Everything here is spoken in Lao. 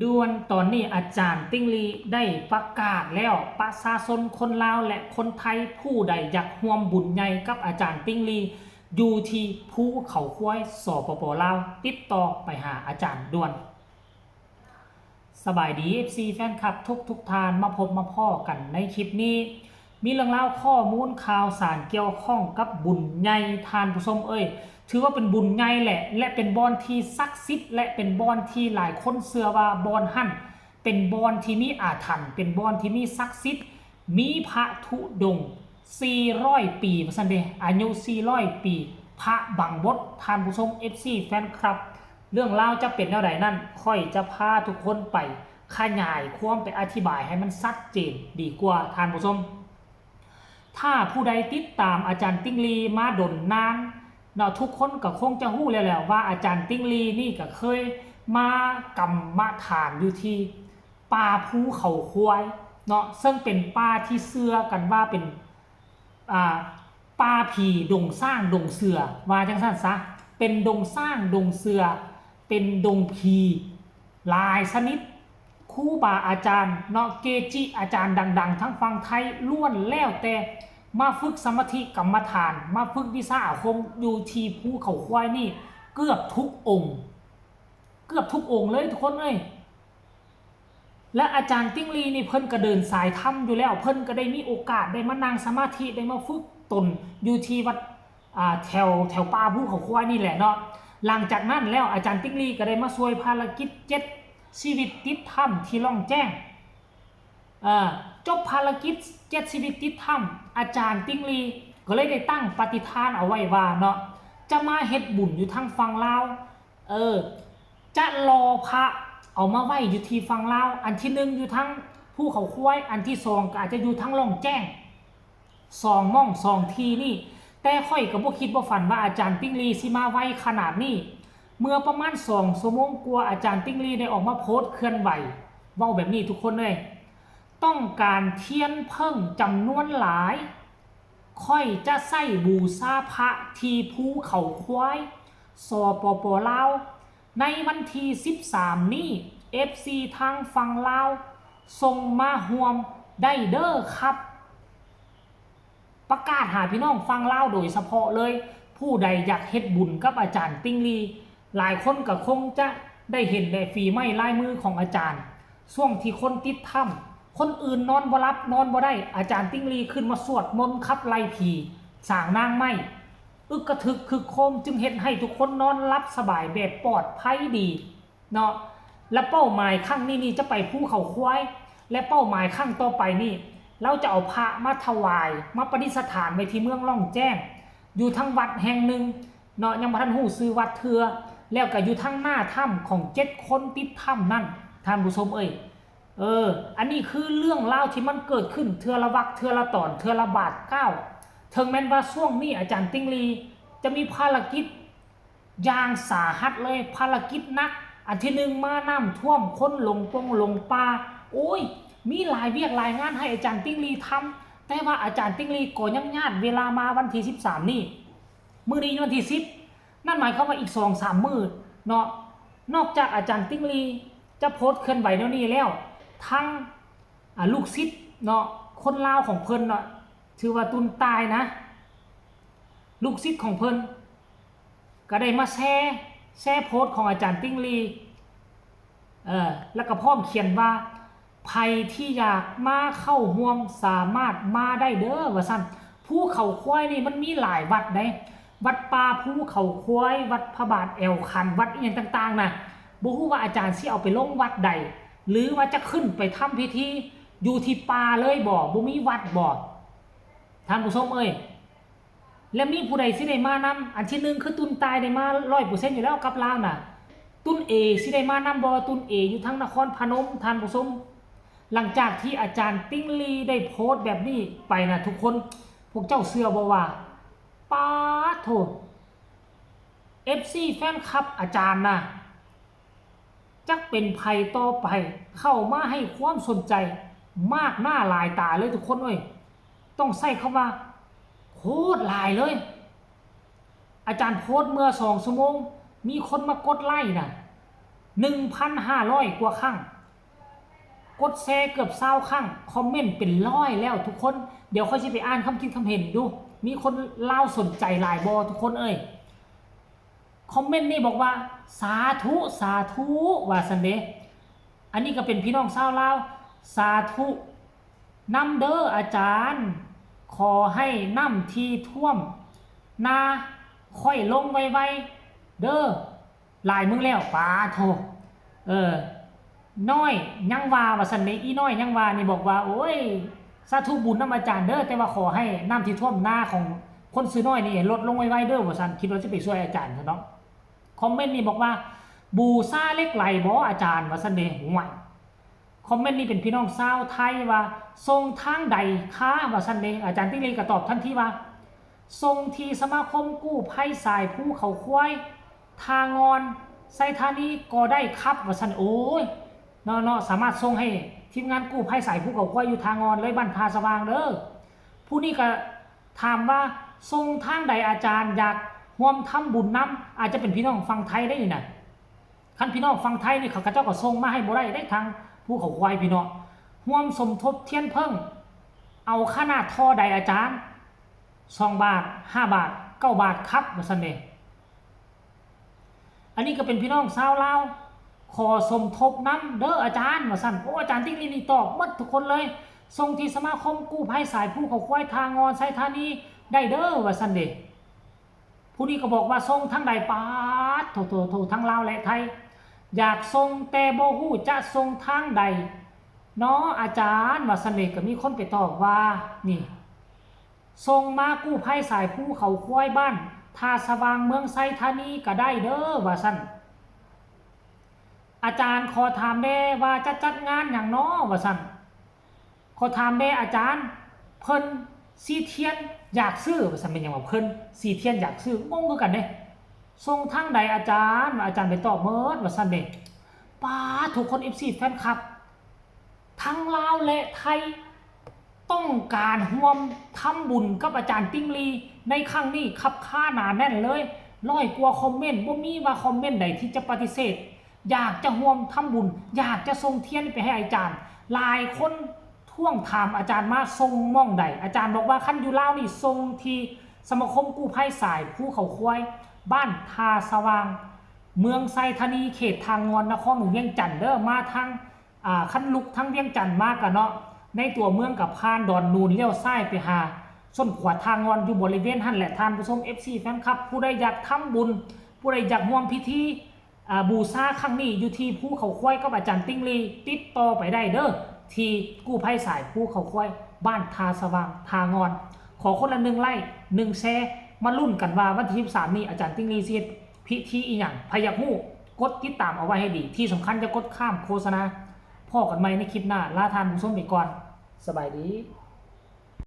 ດ່ວນຕອນນີ້ອາຈານຕິ່ງລີໄດ້ປະກາດແລ້ວ, ປະຊາຊົນຄົນລາວ ແລະ ຄົນໄທ ຜູ້ໃດຢາກຮ່ວມບຸນໃຫຍ່ກັບອາຈານຕິ່ງລີ ຢູ່ທີ່ພູເຂົາຄວາຍ ສປປ ລາວ ຕິດຕໍ່ໄປຫາອາຈານດ່ວນ. ສະບາຍດີ ເອັຟຊີ ແຟນຄລັບທຸກໆທ່ານ, ມາພົບມາພໍ້ກັນໃນຄລິບນີ້ ມີເລື່ອງລາວຂໍ້ມູນຂ່າວສານກ່ຽວຂ້ອງກັບບຸນໃຫຍ່ ທ່ານຜູ້ຊົມເອີຍ, ຖືວ່າເປັນບຸນໃຫຍ່ແຫຼະ ແລະ ເປັນບ່ອນທີ່ສັກສິດ ແລະ ເປັນບ່ອນທີ່ຫຼາຍຄົນເຊື່ອວ່າບ່ອນຫັ້ນເປັນບ່ອນທີ່ມີອາຖັນ, ເປັນບ່ອນທີ່ມີສັກສິດ, ມີພະທຸດົງສີ່ຮ້ອຍປີ ວ່າຊັ້ນເດ, ອາຍຸສີ່ຮ້ອຍປີ, ພະບັງບົດ. ທ່ານຜູ້ຊົມ ເອັຟຊີ ແຟນຄລັບ, ເລື່ອງລາວຈະເປັນແນວໃດນັ້ນ ຂ້ອຍຈະພາທຸກຄົນໄປຂະຫຍາຍຄວາມ ໄປອະທິບາຍໃຫ້ມັນຊັດເຈນດີກວ່າ ທ່ານຜູ້ຊົມ. ຖ້າຜູ້ໃດຕິດຕາມອາຈານຕິ່ງລີມາດົນນານເນາະ, ທຸກຄົນກໍຄົງຈະຮູ້ແລ້ວແຫຼະວ່າອາຈານຕິ່ງລີນີ້ກໍເຄີຍມາກຳມະຖານຢູ່ທີ່ປ່າພູເຂົາຄວາຍເນາະ, ເຊິ່ງເປັນປ່າທີ່ເຊື່ອກັນວ່າເປັນ ອ່າ ປ່າຜີດົງຊ້າງດົງເສືອ ວ່າຈັ່ງຊັ້ນຊະ, ເປັນດົງຊ້າງດົງເສືອ, ເປັນດົງຜີຫຼາຍຊະນິດ. ຄູບາອາຈານເນາະ, ເກຈິອາຈານດັງໆ ທັງຝັ່ງໄທ ລ້ວນແລ້ວແຕ່ມາຝຶກສະມາທິກຳມະຖານ, ມາຝຶກວິຊາອາຄົມຢູ່ທີ່ພູເຂົາຄວາຍນີ້ເກືອບທຸກອົງ, ເກືອບທຸກອົງເລີຍທຸກຄົນເອີຍ. ແລະ ອາຈານຕິ່ງລີນີ້ເພິ່ນກໍເດີນສາຍທຳຢູ່ແລ້ວ, ເພິ່ນກໍໄດ້ມີໂອກາດໄດ້ມານັ່ງສະມາທິ, ໄດ້ມາຝຶກຕົນຢູ່ທີ່ວັດ ອ່າ ແຖວ ແຖວປ່າພູເຂົາຄວາຍນີ້ແຫຼະເນາະ. ຫຼັງຈາກນັ້ນແລ້ວ ອາຈານຕິ່ງລີກໍໄດ້ມາຊ່ວຍພາລະກິດເຈັດຊີວິດຕິດຖ້ຳທີ່ລ່ອງແຈ້ງ. ເອີ ຈົບພາລະກິດເຈັດຊີວິດຕິດຖ້ຳ, ອາຈານຕິ່ງລີກໍເລີຍໄດ້ຕັ້ງປະຕິຖານເອົາໄວ້ວ່າເນາະ, ຈະມາເຮັດບຸນຢູ່ທາງຝັ່ງລາວ, ເອີ ຈະລໍພະເອົາມາໄວ້ຢູ່ທີ່ຝັ່ງລາວ, ອັນທີໜຶ່ງຢູ່ທາງພູເຂົາຄວາຍ, ອັນທີສອງກໍອາດຈະຢູ່ທາງລ່ອງແຈ້ງ. ສອງໝ່ອງສອງທີ່ນີ້, ແຕ່ຂ້ອຍກໍບໍ່ຄິດບໍ່ຝັນວ່າອາຈານຕິ່ງລີຊິມາໄວຂະໜາດນີ້. ເມື່ອປະມານສອງຊົ່ວໂມງກວ່າ, ອາຈານຕິ່ງລີໄດ້ອອກມາໂພສເຄື່ອນໄຫວ, ເວົ້າແບບນີ້ທຸກຄົນເອີຍ, ຕ້ອງການທຽນເຜິ້ງຈຳນວນຫຼາຍ, ຂ້ອຍຈະໃຊ້ບູຊາພະທີ່ພູເຂົາຄວາຍ ສປປ ລາວ ໃນວັນທີສິບສາມນີ້, ເອັຟຊີທາງຝັ່ງລາວສົ່ງມາຮ່ວມໄດ້ເດີຄັບ. ປະກາດຫາພີ່ນ້ອງຝັ່ງລາວໂດຍສະເພາະເລີຍ, ຜູ້ໃດຢາກເຮັດບຸນກັບອາຈານຕິ່ງລີ, ຫຼາຍຄົນກໍຄົງຈະໄດ້ເຫັນແດ່ຝີໄມ້ລາຍມືຂອງອາຈານ. ຊ່ວງທີ່ຄົນຕິດຖ້ຳ, ຄົນອື່ນນອນບໍ່ຫຼັບນອນບໍ່ໄດ້, ອາຈານຕິ່ງລີຂຶ້ນມາສວດມົນຂັບໄລ່ຜີ, ສາງນາງໄມ້, ອຶກກະທຶກຄຶກໂຄມ, ຈຶ່ງເຮັດໃຫ້ທຸກຄົນນອນຫຼັບສະບາຍແບບປອດໄພດີເນາະ. ແລະ ເປົ້າໝາຍຄັ້ງນີ້ນີ້ຈະໄປພູເຂົາຄວາຍ, ແລະ ເປົ້າໝາຍຄັ້ງຕໍ່ໄປນີ້ ລາວຈະເອົາພະມາຖວາຍ, ມາປະດິດສະຖານໄວ້ທີ່ເມືອງລ່ອງແຈ້ງ, ຢູ່ທາງວັດແຫ່ງໜຶ່ງເນາະ, ຍັງບໍ່ທັນຮູ້ຊື່ວັດເທື່ອ, ແລ້ວກໍຢູ່ທາງໜ້າຖ້ຳຂອງເຈັດຄົນຕິດຖ້ຳນັ້ນ, ທ່ານຜູ້ຊົມເອີຍ. ເອີ ອັນນີ້ຄືເລື່ອງລາວທີ່ມັນເກີດຂຶ້ນເທື່ອລະວັກ ເທື່ອລະຕອນ ເທື່ອລະບາດກ້າວ. ເຖິງແມ່ນວ່າຊ່ວງນີ້ອາຈານຕິ່ງລີຈະມີພາລະກິດຢ່າງສາຫັດເລີຍ, ພາລະກິດໜັກ, ອັນທີໜຶ່ງມານ້ຳຖ້ວມ, ຄົນຫຼົງປົງຫຼົງປ່າ, ໂອ້ຍ ມີຫຼາຍວຽກຫຼາຍງານໃຫ້ອາຈານຕິ່ງລີທຳ, ແຕ່ວ່າອາຈານຕິ່ງລີກໍຍັງຍາດເວລາມາວັນທີສິບສາມນີ້. ມື້ນີ້ວັນທີສິບ, ນັ້ນໝາຍຄວາມວ່າອີກສອງສາມມື້ເນາະ, ນອກຈາກອາຈານຕິ່ງລີຈະໂພສເຄື່ອນໄຫວແນວນີ້ແລ້ວ, ທັງ ອ່າ ລູກສິດເນາະ, ຄົນລາວຂອງເພິ່ນເນາະ, ຖືວ່າຕຸນຕາຍນະ, ລູກສິດຂອງເພິ່ນກໍໄດ້ມາແຊ, ແຊໂພສຂອງອາຈານຕິ່ງລີ, ເອີ ແລ້ວກໍພ້ອມຂຽນວ່າ ໃຜທີ່ຢາກມາເຂົ້າຮ່ວມສາມາດມາໄດ້ເດີ ວ່າຊັ້ນ. ພູເຂົາຄວາຍນີ້ມັນມີຫຼາຍວັດໃດ໋, ວັດປ່າພູເຂົາຄວາຍ, ວັດພະບາດແອວຄັນ, ວັດອີ່ຫຍັງຕ່າງໆນະ, ບໍ່ຮູ້ວ່າອາຈານຊິເອົາໄປລົງວັດໃດ ຫຼືວ່າຈະຂຶ້ນໄປທຳພິທີຢູ່ທີ່ປ່າເລີຍບໍ? ບໍ່ມີວັດບໍ ທ່ານຜູ້ຊົມເອີຍ? ແລະ ມີຜູ້ໃດຊິໄດ້ມານຳ? ອັນທີໜຶ່ງຄືຕຸນຕາຍໄດ້ມາຮ້ອຍເປີເຊັນຢູ່ແລ້ວກັບລາວນະ. ຕຸນເອຊິໄດ້ມານຳບໍ່? ຕຸນເອຢູ່ທາງນະຄອນພະນົມ ທ່ານຜູ້ຊົມ. ຫຼັງຈາກທີ່ອາຈານຕິ່ງລີໄດ້ໂພສແບບນີ້ໄປນະທຸກຄົນ, ພວກເຈົ້າເຊື່ອບໍ່ວ່າ ປາດໂທ້ ເອັຟຊີ ແຟນຄລັບອາຈານນະ ຈັກເປັນໃຜຕໍ່ໄປ ເຂົ້າມາໃຫ້ຄວາມສົນໃຈມາກໜ້າຫຼາຍຕາເລີຍທຸກຄົນເອີຍ. ຕ້ອງໃຊ້ຄຳວ່າໂຄດຫຼາຍເລີຍ. ອາຈານໂພສເມື່ອສອງຊົ່ວໂມງ ມີຄົນມາກົດໄລ້ນະ ໜຶ່ງພັນຫ້າຮ້ອຍກວ່າຄັ້ງ, ກົດແຊເກືອບຊາວຄັ້ງ, ຄອມເມັນເປັນຮ້ອຍແລ້ວທຸກຄົນ. ດຽວຂ້ອຍຊິໄປອ່ານຄຳຄິດຄຳເຫັນດູ ມີຄົນລາວສົນໃຈຫຼາຍບໍ່ທຸກຄົນເອີຍ? ຄອມເມັນນີ້ບອກວ່າ ສາທຸ ສາທຸ ວ່າຊັ້ນເດ. ອັນນີ້ກໍເປັນພີ່ນ້ອງຊາວລາວ ສາທຸນຳເດີອາຈານ, ຂໍໃຫ້ນ້ຳທີ່ຖ້ວມນາຂ້ອຍລົງໄວໆເດີ. ຫຼາຍມື້ແລ້ວ ປາໂທ ເອີ ນ້ອຍຍັງວ່າ ວ່າຊັ້ນເດ. ອີນ້ອຍຍັງວ່ານີ້ບອກວ່າ ໂອ້ຍ ສາທຸບຸນນຳອາຈານເດີ ແຕ່ວ່າຂໍໃຫ້ນ້ຳທີ່ຖ້ວມນາຂອງຄົນຊື່ນ້ອຍນີ້ລົດລົງໄວໆເດີ ວ່າຊັ້ນ. ຄິດວ່າຊິໄປຊ່ວຍອາຈານຊັ້ນເນາະ. ຄອມເມັນນີ້ບອກວ່າ ບູຊາເຫຼັກໄຫຼບໍ່ອາຈານ ວ່າຊັ້ນເດ. ຫ້ວຍ ຄອມເມັນນີ້ເປັນພີ່ນ້ອງຊາວໄທວ່າ ສົ່ງທາງໃດຄະ ວ່າຊັ້ນເດ. ອາຈານຕິງລີກໍຕອບທັນທີວ່າ ສົ່ງທີ່ສະມາຄົມກູ້ໄພສາຍພູເຂົາຄວາຍ ທ່າງ່ອນ ໄຊທານີກໍໄດ້ຄັບ ວ່າຊັ້ນ. ໂອ້ຍ ເນາະ ເນາະ ສາມາດສົ່ງໃຫ້ທີມງານກູ້ໄພສາຍພູເຂົາຄວາຍຢູ່ທ່າງ່ອນເລີຍ ບ້ານທ່າສະຫວ່າງເດີ. ຜູ້ນີ້ກໍຖາມວ່າ ສົ່ງທາງໃດອາຈານ ຢາກຮ່ວມທຳບຸນນຳ. ອາດຈະເປັນພີ່ນ້ອງຝັ່ງໄທໄດ້ນີ້ນະ. ຄັນພີ່ນ້ອງຝັ່ງໄທນີ້ ເຂົາເຈົ້າກໍສົ່ງມາໃຫ້ບໍ່ໄດ້ເດ້ ທາງພູເຂົາຄວາຍພີ່ນ້ອງ. ຮ່ວມສົມທົບທຽນເຜິ້ງ ເອົາຂະໜາດທໍ່ໃດອາຈານ? ສອງບາດ ຫ້າບາດ ເກົ້າບາດຄັບ ວ່າຊັ້ນເດ. ອັນນີ້ກໍເປັນພີ່ນ້ອງຊາວລາວ ຂໍສົມທົບນຳເດີອາຈານ ວ່າຊັ້ນ. ໂອ້ ອາຈານຕິງລີນີ້ຕອບໝົດທຸກຄົນເລີຍ ສົ່ງທີ່ສະມາຄົມກູ້ໄພສາຍພູເຂົາຄວາຍ ທ່າງ່ອນ ໄຊທານີໄດ້ເດີ ວ່າຊັ້ນເດ. ຜູ້ນີ້ກໍບອກວ່າ ສົ່ງທາງໃດ? ປາດໂທ ໂທ ໂທ ທັງລາວ ແລະ ໄທ ຢາກສົ່ງແຕ່ບໍ່ຮູ້ຈະສົ່ງທາງໃດເນາະອາຈານ ວ່າຊັ້ນເດ. ກໍມີຄົນໄປຕອບວ່າ ນີ້ ສົ່ງມາກູ້ໄພສາຍພູເຂົາຄວາຍ ບ້ານທ່າສະຫວ່າງ ເມືອງໄຊທານີກໍໄດ້ເດີ ວ່າຊັ້ນ. ອາຈານຂໍຖາມແດ່ວ່າຈະຈັດງານຫຍັງເນາະ ວ່າຊັ້ນ. ຂໍຖາມແດ່ອາຈານ ເພິ່ນສີທຽນຢາກຊື້ ວ່າຊັ້ນ. ແມ່ນຫຍັງວ່າເພິ່ນສີທຽນຢາກຊື້? ງົງຄືກັນເດ້. ສົ່ງທາງໃດອາຈານ? ວ່າອາຈານໄປຕອບໝົດ ວ່າຊັ້ນເດ້. ປາດ ທຸກຄົນ ເອັຟຊີ ແຟນຄລັບ ທັງລາວ ແລະ ໄທ ຕ້ອງການຮ່ວມທຳບຸນກັບອາຈານຕິງລີໃນຄັ້ງນີ້ ຄັບຄາໜາແໜ້ນເລີຍ. ຮ້ອຍກວ່າຄອມເມັນ ບໍ່ມີວ່າຄອມເມັນໃດທີ່ຈະປະຕິເສດ. ຢາກຈະຮ່ວມທຳບຸນ, ຢາກຈະສົ່ງທຽນໄປໃຫ້ອາຈານ. ຫຼາຍຄົນທວງຖາມອາຈານມາ ສົ່ງໝ່ອງໃດ? ອາຈານບອກວ່າ ຄັນຢູ່ລາວນີ້ ສົ່ງທີ່ສະມາຄົມກູ້ໄພສາຍພູເຂົາຄວາຍ ບ້ານທ່າສະຫວ່າງ ເມືອງໄຊທານີ ເຂດທ່າງ່ອນ ນະຄອນຫຼວງວຽງຈັນເດີ. ມາທາງ ອາ ຄັນລຸກທາງວຽງຈັນມາກະເນາະ ໃນຕົວເມືອງກະຜ່ານດອນນູນ ລ້ຽວຊ້າຍໄປຫາ ສົ້ນຂວາທ່າງ່ອນ ຢູ່ບໍລິເວນຫັ້ນແຫຼະ. ທ່ານຜູ້ຊົມ ເອັຟຊີ ແຟນຄລັບ ຜູ້ໃດຢາກທຳບຸນ ຜູ້ໃດຢາກຮ່ວມພິທີ ອາ ບູຊາຄັ້ງນີ້ ຢູ່ທີ່ພູເຂົາຄວາຍກັບອາຈານຕິງລີ ຕິດຕໍ່ໄປໄດ້ເດີ ທີ່ກູ້ໄພສາຍພູເຂົາຄວາຍ ບ້ານທ່າສະຫວ່າງ ທ່າງ່ອນ. ຂໍຄົນລະໜຶ່ງໄລ້ ໜຶ່ງແຊ ມາລຸ້ນກັນວ່າວັນທີສິບສາມນີ້ ອາຈານຕິງລີຊິເຮັດພິທີອີ່ຫຍັງ. ໃຜຢາກຮູ້ ກົດຕິດຕາມເອົາໄວ້ໃຫ້ດີ. ທີ່ສຳຄັນ ຢ່າກົດຂ້າມໂຄສະນາ. ພໍ້ກັນໃໝ່ໃນຄລິບໜ້າ. ລາທ່ານຜູ້ຊົມໄປກ່ອນ. ສະບາຍດີ.